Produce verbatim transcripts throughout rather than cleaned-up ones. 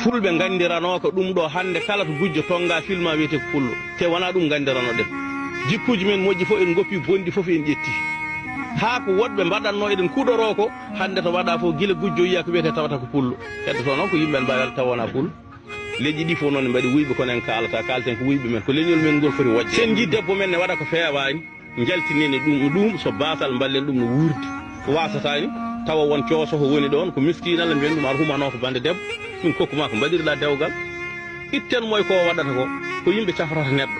Fulɓe nganndiranooka ɗum ɗo hannde, kala to gujjo tonngaa filma wiyetee ko Pullo. Te wonaa ɗum nganndiranoɗen. Jikkuuji men moƴƴi fof en ngoppi, bonɗi fof en ƴetti. Haa ko woɗɓe mbaɗatnoo eɗen kuɗoroo ko, hannde to waɗaa fof gila gujjo yiyaa ko wiyetee tawata ko Pullo. Heddotoo noon ko yimɓe en mbaawi taw wonaa Pullo. Leƴƴi ɗi fof noon ne mbaɗi wuyɓe, kono en kaalata, kaalten ko wuyɓe men. Ko leñol men ngol foti wojjeede. Sen njii debbo men ne waɗa ko feewaani. Njaltinene ɗum, ɗum so baasal mballen ɗum no wuurdi. Ko waasataani, tawa won cooso ko woni ɗoon, ko miskiinal, mbiyen ɗum aɗa humanoo ko bannde debbo, ɗum kokku maa ko mbaɗirɗaa dewgal. Itten moy ko waɗata ko, ko yimɓe cafrata neɗɗo.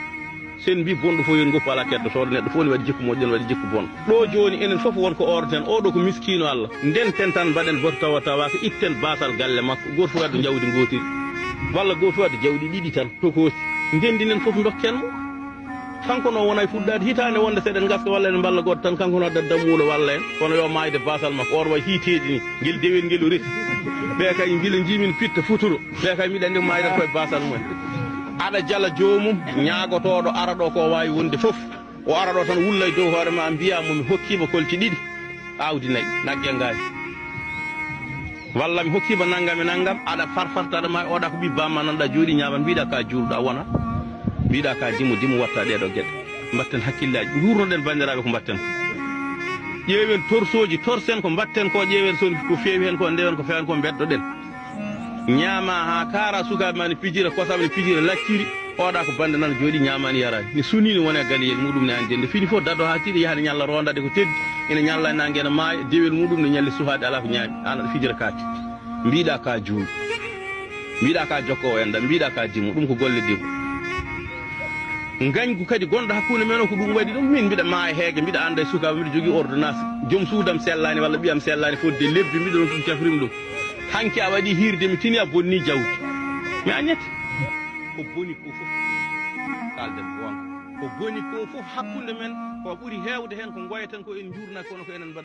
Sen mbi bonɗo fof yo ngoppu alaa keddotooɗo, neɗɗo fof ne waɗi jikku moƴƴo, ne waɗi jikku bonɗo. Ɗo jooni enen fof won ko oorten, oɗo ko miskiino Allah. Ndenten tan mbaɗen boto tawa tawaaka, itten baasal galle makko, gooto fof addu jawdi ngootiri. Walla gooto fof addu jawdi ɗiɗi tan, tokoosi. Ndenndinen fof ndokken mo. Kanko noon wona e fuɗɗaade hitaande wonde so eɗen ngaska walla eɗen mballa goɗɗo tan, kanko noon addat dammuwol walla en, kono yo maayde baasal makko, oon way hiiteeji ni, ngel dewel ngel o resi. Ɓe kay mbila njimin pitta futuro, ɓe kay mbiɗa anndi ko maayden koye baasal mumen. Aɗa jala joomum, ñaagotooɗo ara ɗo ko waawi wonde fof, o ara ɗo tan wulla e dow hoore ma, mbiya mo mi hokkiima kolci ɗiɗi, aawdi nayi, nagge ngaari. Walla mi hokkiima nanngam e nanngam, aɗa farfarta, aɗa maayi, oɗa ko ɓii bamma nanɗa jooɗi ñaama, mbiɗa ka juulɗo, a wona. Mbiɗa ka dimo, dimo watta ɗeɗo geɗe. Mbatten hakkillaaji, njuurnoɗen banndiraaɓe ko mbatten ko. Ƴeewen torsooji, torsen ko mbatten ko, ƴeewen so ko feewi heen ko, ndewen ko feewan ko, mbeddoɗen. Ñaama haa kaara, sukaaɓe ma ne pijira, kosam ne pijira, lacciri. Oɗa ko bannde nana jooɗi ñaamaani yaraani. Ne sunii ne wona e galeyel muɗum ne aan dennde. Fini fof dado haa tiiɗa yaha ne ñalla roondade ko teddi. Ina ñalla e naange ene maaya, dewel muɗum ne ñalli suhaade alaa ko ñaami. Aan aɗa fijira kaake. Mbiɗa ka juul. Mbiɗa ka jokko o enɗam. Mbiɗa ka dimu. Ɗum ko golle debbo. Ngañgu kadi gonɗo hakkunde men o ko ɗum waɗi ɗum. Min mbiɗa maaya heege, mbiɗa annda e sukaaɓe, mbiɗa jogii ordonnance. Joom suudam sellaani walla ɓiyam sellaani fodde lebbi, mbiɗa ɗon ɗum cafrim ɗum. Hanki a waɗi hiirde mi tini a bonni jawdi. Mi añete. Ko boni ko fof. Kalden goonga. Ko boni ko fof hakkunde men, ko ɓuri heewde heen ko ngoyeten ko en njuurnaki kono ko enen mbaɗa.